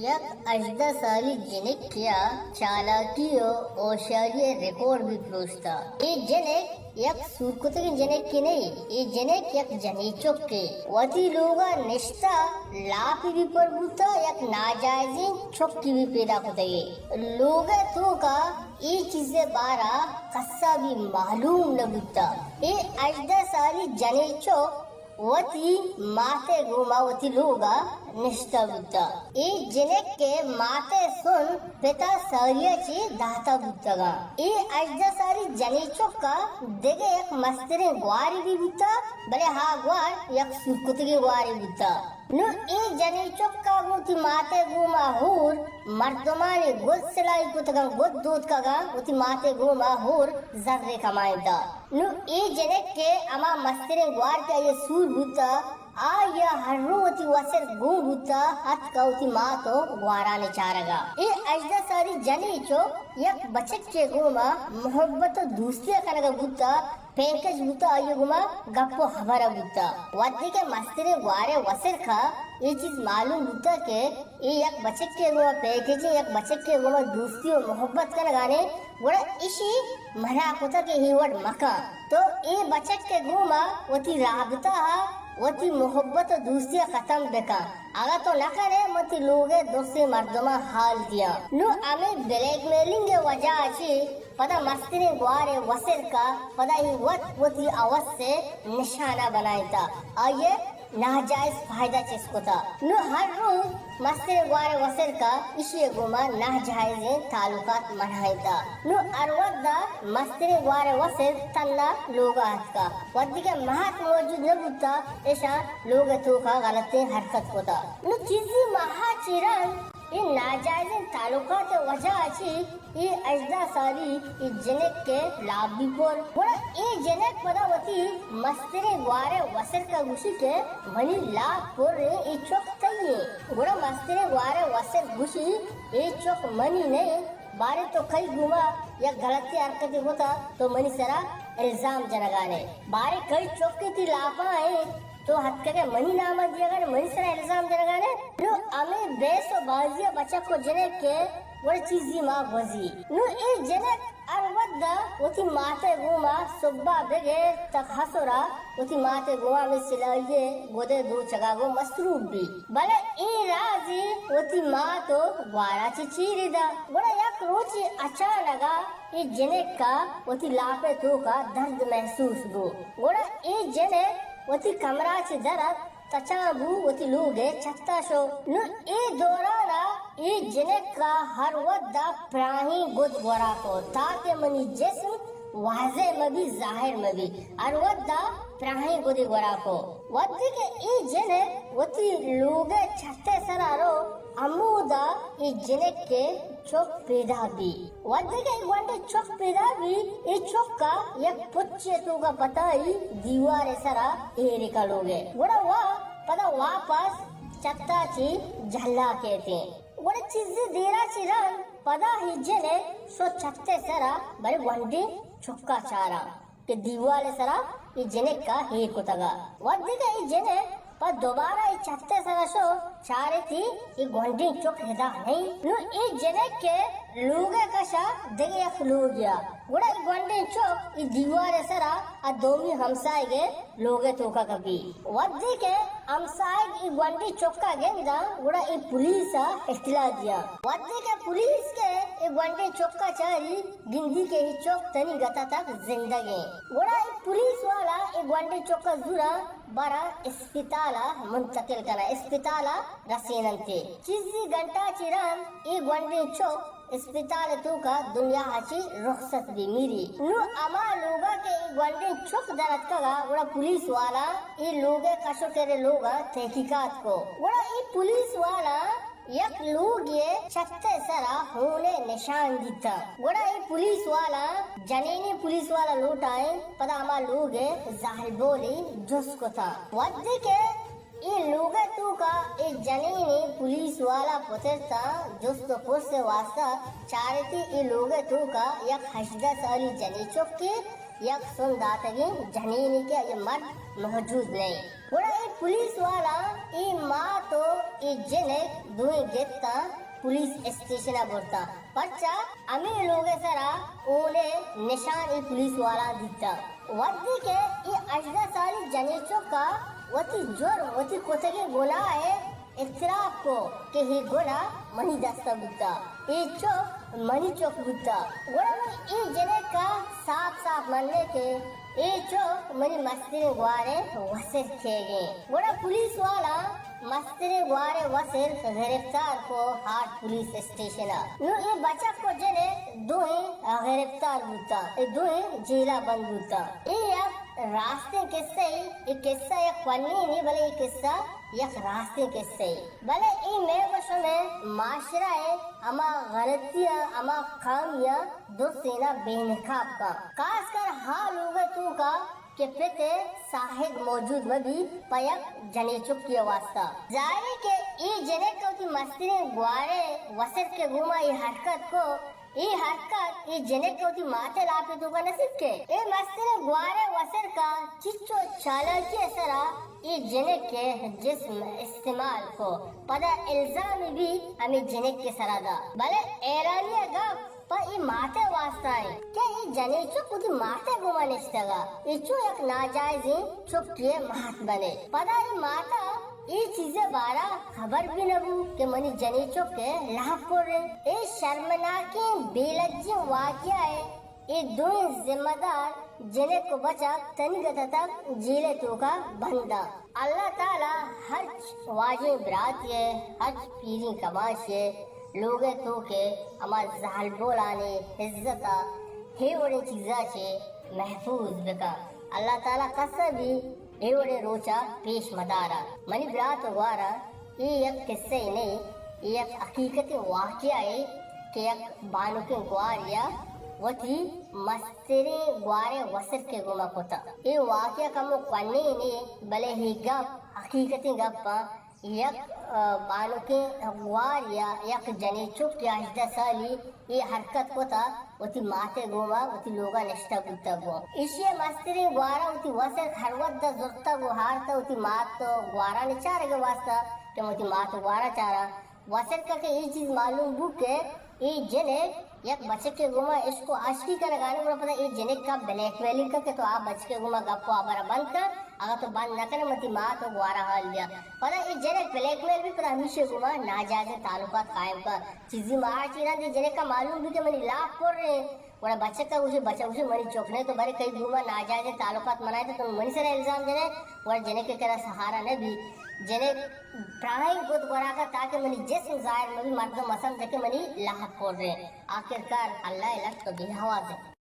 یک ہژدہ سالی جنکے ءَ چالاکی ءُ ہوشیاری ءِ ریکارڈ بہ پروشتہ۔ اے جنک یک سور کتگیں جنکے نہ، اے جنک یک جنی چکے۔ وتی لوگ ءَ نشتہ، لاپی بہ پر بوتہ، یک ناجائزیں چکی بہ پیدا کتگے۔ لوگ ءِ توک ءَ اے چیز ءِ بارہ ءَ کس ءَ بہ معلوم نہ بوتہ۔ اے ہژدہ سالی جنی چک وتی مات ءِ گوما وتی لوگ ءَ نشتہ بوتہ۔ اے جنک ءِ مات ءِ سن پت ءَ ساری ءَ چہ داتہ بوتگ اَنت۔ اے ہژدہ سالی جنی چک ءَ دگہ یک مستریں گوارے بہ بوتہ، بلے آ گوار یک سور کتگیں گوارے بوتہ۔ نوں اے جنی چک ءَ گوں وتی مات ءِ گوما ہور مردمانی گد سلائی کتگ اَنت، گد دوتکگ اَنت، وتی مات ءِ گوما ہور زرے کمائینتہ۔ نوں اے جنک کہ ہما مستریں گوار کہ آئی ءَ سور بوتہ، آئی ءَ ہر رو وتی وسر گون بوتہ، اتکہ وتی مات ءُ گوارانی چارگ ءَ۔ اے ہژدہ سالی جنی چک یک بچکے گوما محبت ءُ دوستی ءَ کنگ ءَ بوتہ، پیکج بوتہ، آئی ءِ گوما گپ ءُ ہبر ءَ بوتہ۔ وھدے کہ مستریں گوار ءِ وسر ءَ اے چیز معلوم بوتہ کہ اے یک بچکے گوما پیکجیں، یک بچکے گوما دوستی ءُ محبت کنگ ءَ اِنت، گڑا ایشی منع کتہ کہ اے وڑ مکن، تو اے بچک ءِ گوما وتی رابطہ ءَ، وتی محبت ءُ دوستی ءَ ختم بکن، اگاں تو نہ کن ئے من تئی لوگ ءِ درسیں مردماں حال دیاں۔ نوں ہمے بلیک میلنگ ءِ وجہ ءَ چہ پدا مستریں گوار ءِ وسر ءَ پدا اے وت وتی ہوس ءِ نشانہ بنائینتہ، آئی ءِ ناجائز فائدہ چست کتہ۔ نوں ہر روز مستریں گوار ءِ وسر ءَ ایشی ءِ گوما ناجائزیں تعلقات منائینتہ۔ نوں ہر وھد ءَ مستریں گوار ءِ وسر تھنا لوگ ءَ اتکہ۔ وھدے کہ مات موجود نہ بوتہ، ایشاں لوگ ءِ توک ءَ غلطیں حرکت کتہ۔ نوں چیزے ماہ ءَ چہ رند اے ناجائزیں تعلقات ءِ وجہ ءَ چہ اے ہژدہ سالی اے جنک ءِ لاپ بی پر۔ گڑا اے جنک پدا وتی مستریں گوار ءِ وسر ءَ گوشی کہ منی لاپ پر ایں، اے چک تئی ایں۔ گڑا مستریں گوار ءِ وسر گوشی اے چک منی نہ ایں، باریں تو کئی گوما یک غلطیں حرکتے کتہ تو منی سرا الزام جنگا نئے، باریں کئی چکے تئی لاپا ایں تو اتکگئے منی نام ءَ دیگا نئے، منی سرا الزام جنگا نئے۔ نوں ہمے بحث ءُ بازی ءَ بچک ءُ جنک ءِ وڑ چیزے ماں گوزی۔ نوں اے جنک ہر وھد ءَ وتی مات ءِ گوما سھب ءَ بگر تک ہسر ءَ وتی مات ءِ گوما ہمے سلائی ءِ گد ءِ دوچگ ءَ گوں مصروف بی، بلے اے راز ئے وتی مات ءُ گوار ءَ چہ چیر ئے دا۔ گڑا یک روچے اچانک ءَ اے جنک ءَ وتی لاپ ءِ توک ءَ درد محسوس بو۔ گڑا اے جنک وتی کمرہ ءَ چہ در اتک، تچان بو، وتی لوگ ءِ چھت ءَ شو۔ نوں اے دوران ءَ اے جنک ءَ ہر وھد ءَ پراہیں گد گورا کو، تاکہ منی جسم واضح مہ بی، ظاہر مہ بی۔ ہر وھد ءَ پراہیں گدے گورا کو۔ وھدے کہ اے جنک وتی لوگ ءِ چھت ءِ سرا رو، ہمودا اے جنک ءِ چک پیدا بی۔ وھدے کہ اے گونڈیں چک پیدا بی، اے چک ءَ یک پچے توک ءَ پتائی دیوار ءِ سرا ایر کلوگ ءَ۔ گڑا وا پدا واپس چھت ءَ چہ جھلا کیتیں۔ گڑا چیزے دیرا چہ رند پدا اے جنک شو چھت ءِ سرا، بلے گونڈیں چک ءَ چارا کہ دیوال ءِ سرا اے جنک ءَ ایر کتگ ءَ۔ وھدے کہ اے جنک پہ دوبارہ اے چھت ءِ سرا شو، چارتی اے گونڈیں چک ادا نئیں۔ نوں اے جنک ءِ لوگ ءِ کش ءَ دگہ یک لوگے ءَ۔ گڑا اے گونڈیں چک اے دیوال ءِ سرا آ دومی ہمساہگ ءِ لوگ ءِ توک ءَ کپی۔ وھدے کہ ہمساہگ اے گونڈیں چک ءَ گنداں، گڑا اے پولیس ءَ اطلاع دیاں۔ وھدے کہ پولیس کہ اے گونڈیں چک ءَ چاری، گندی کہ اے چک تنیگتہ تک زندگ ایں۔ گڑا اے پولیس والا اے گونڈیں چک ءَ زوراں، براں اسپتال ءَ منتقل کناں، اسپتال ءَ رسیننت ئے۔ چیزے گھنٹہ چہ رند اے گونڈیں چک اسپتال ءِ توک ءَ دنیا ءَ چہ رخصت بی، میری۔ نوں ہما لوگ ءَ کہ اے گونڈیں چک در اتکگ ءَ، گڑا پولیس والا اے لوگ ءِ کش ءُ کر ءِ لوگ ءَ تحقیقات کو۔ گڑا اے پولیس والا یک لوگے ءِ چھت ءِ سرا ہون ءِ نشان دیتاں۔ گڑا اے پولیس والا، جنینیں پولیس والا لوٹائیں، پدا ہما لوگ ءِ زالبولے جست کتاں۔ وھدے کہ اے لوگ ءِ توک ءَ اے جنینیں پولیس والا پترتاں، جست ءُ پرس ءِ واستا چارتی، اے لوگ ءِ توک ءَ یک ہژدہ سالی جنی چکے یک سن داتگیں جنینے کہ آئی ءِ مرد موجود نہ اِنت۔ گڑا اے پولیس والا اے مات ءُ اے جنک دوئیں گپتاں پولیس اسٹیشن ءَ برتاں، پرچا ہمے لوگ ءِ سرا ہون ءِ نشان اے پولیس والا دیتاں۔ وھدے کہ اے ہژدہ سالی جنیں چک ءَ وتی جرم، وتی کتگیں گناہ ءِ اعتراف کو کہ اے گناہ منی دست ءَ بوتا، اے چک منی چک بوتا۔ گڑا نوں اے جنک ءَ صاف صاف منّے کہ اے چک منی مستریں گوار ءِ وسر کئیگ اِنت۔ گڑا پولیس والا مستریں گوار ءِ وسر گرفتار کو آرت پولیس اسٹیشن ءَ۔ نوں اے بچک ءُ جنک دوئیں گرفتار بوتاں، اے دوئیں جیل ءَ بند بوتاں۔ اے یک راستیں قصہ اے، اے قصہ یک فنی نہ اِنت، بلے اے قصہ یک راستیں قصہ اے۔ بلے اے مئے ءُ شمئے معاشرہ ءِ ہما غلطیاں، ہما خامیاں درستینا بے نقاب کن۔ خاص کر ہا لوگ ءِ توکا کہ پت ءِ ساہگ موجود مہ بیت پہ یک جنیں چکے ءِ واسطہ۔ ظاہر اے کہ اے جنک ءَ وتی مستریں گوار ءِ وسرک ءِ گوما اے حرکت کو، اے حرکت اے جنک ءَ وتی مات ءِ لاپ ءِ توکا نصیب کئیت۔ اے مستریں گوار ءِ وسرک ءَ چچو چالاکی ءِ سرا اے جنک ءِ جسم استعمال کو، پدا الزام بیت ہمے جنک ءِ سرا دا۔ بلے حیرانی ءِ گپ پہ اے مات ءِ واسطہ اِنت کہ اے جنیں چک وتی مات ءِ گوما نشتگ ءَ، اے چو یک ناجائزیں چکے ءِ مات بنے۔ پدا اے مات ءَ اے چیز ءِ بارا خبر بھی نہ بو کہ منی جنیں چک ءِ لاپ پر اِنت۔ اے شرمناکیں بے لجیں واقعہ ءِ اے دوئیں ذمہ دار جنک ءُ بچک تنیگت اتگ جیل ءِ توکا بند اَنت۔ اللہ تعالی ہرچ واجہیں براتے ءِ، ہرچ پیریں کماشے ءِ لوگ ءِ توک ءِ ہما زالبولانی عزت ءَ اے وڑیں چیزاں چہ محفوظ بکن۔ اللہ تعالی کس ءَ بھی اے وڑیں روچ ءَ پیش مدار۔ منی برات ءُ گوار ءَ اے یک قصہ ئے نہ اِنت، اے یک حقیقتیں واقعہ ئے کہ یک بانکیں گوارے ءَ وتی مستریں گوار ءِ وسرک ءِ گوما کتگ۔ اے واقعہ کمو کوہنیں نہ اِنت، بلے اے گپ حقیقتیں گپ اِنت۔ یک، آ، بانکیں گوارے ءَ یک جنیں چکے ءَ ہژدہ سالی اے حرکت کتگ، وتی مات ءِ گوما وتی لوگ ءَ نشتگ بوتگ گوں۔ ایشی ءِ مستریں گوار ءَ وتی وسرک ہر وھد ءَ زرتگ ءُ ہارتگ وتی مات ءُ گوارانی چارگ ءِ واسطہ کہ من وتی مات ءُ گوار ءَ چاراں۔ وسرک ءَ کہ اے چیز معلوم بوت کہ اے جنک یک بچکے ءِ گوما عشق ءُ عاشقی کنگ ءَ اِنت، گڑا پدا اے جنک ءَ بلیک میلنگ کت کہ تو آ بچکے ءِ گوما گپ ءُ ہبر ءَ بند کن، اگاں تو بند نہ کن ئے من تئی مات ءُ گوار ءَ حال دیاں۔ پدا اے جنک بلیک میل بیت، پدا ہمیشی ءِ گوما ناجائزیں تعلقات قائم کن۔ چیزے ماہ ءَ چہ رند اے جنک ءَ معلوم بیت کہ منی لاپ پر اِنت، گڑا بچک ءَ گوشی، بچک گوشی منی چک نہ اِنت، تو برے کئی گوما ناجائزیں تعلقات بنائے تو منی سر ءَ الزام جن ئے، گڑا جنک ءِ کرا سہارا نہ بیت۔ جنک پراہیں گد گورا کن تاکہ منی جسم ظاہر مہ بیت، مردم مہ سمجھ کہ منی لاپ پر اِنت۔ آخرکار اللہ ءِ لٹ تو بے آواز اِنت۔